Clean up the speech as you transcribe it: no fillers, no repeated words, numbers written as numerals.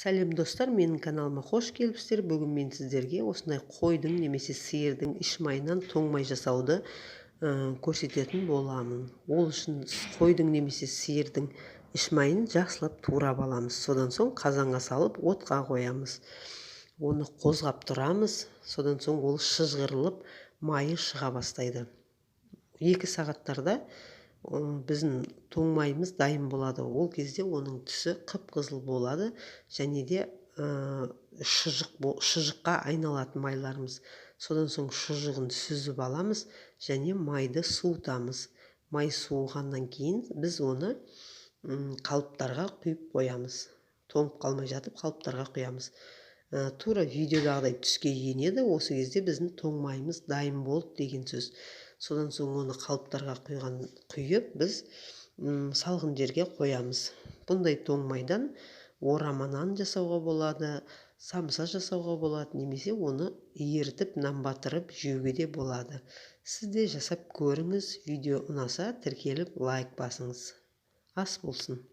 Сәлем, достар! Менің каналыма қош келіпсіздер! Бүгін мен сіздерге осындай қойдың немесе сиырдың іш майынан тоңмай жасауды көрсететін боламын. Ол үшін қойдың немесе сиырдың іш майын жақсылап турап аламыз. Содан соң қазанға салып, отқа қоямыз. Оны қозғап тұрамыз. Содан соң ол шыжғырылып, майы шыға бастайды. 2 сағаттарда біздің тоңмайымыз дайын болады. Ол кезде оның түсі қып-қызыл болады және де шұжық, шұжыққа айналады майларымыз. Содан соң шұжығын сүзіп аламыз және майды суытамыз. Май суығаннан кейін біз оны қалыптарға құйып қоямыз. Тоңып қалмай жатып, қалыптарға құямыз. Тура видеодағыдай түске енеді. Осы кезде біздің тоңмайымыз дайын болды деген сөз. Содан соң оны қалыптарға құйып, біз салқын жерге қоямыз. Бұндай тоңмайдан орама нан жасауға болады, самса жасауға болады немесе оны ерітіп, нан батырып жеуге де болады. Сіз де жасап көріңіз. Видео ұнаса, тіркеліп, лайк басыңыз. Ас болсын!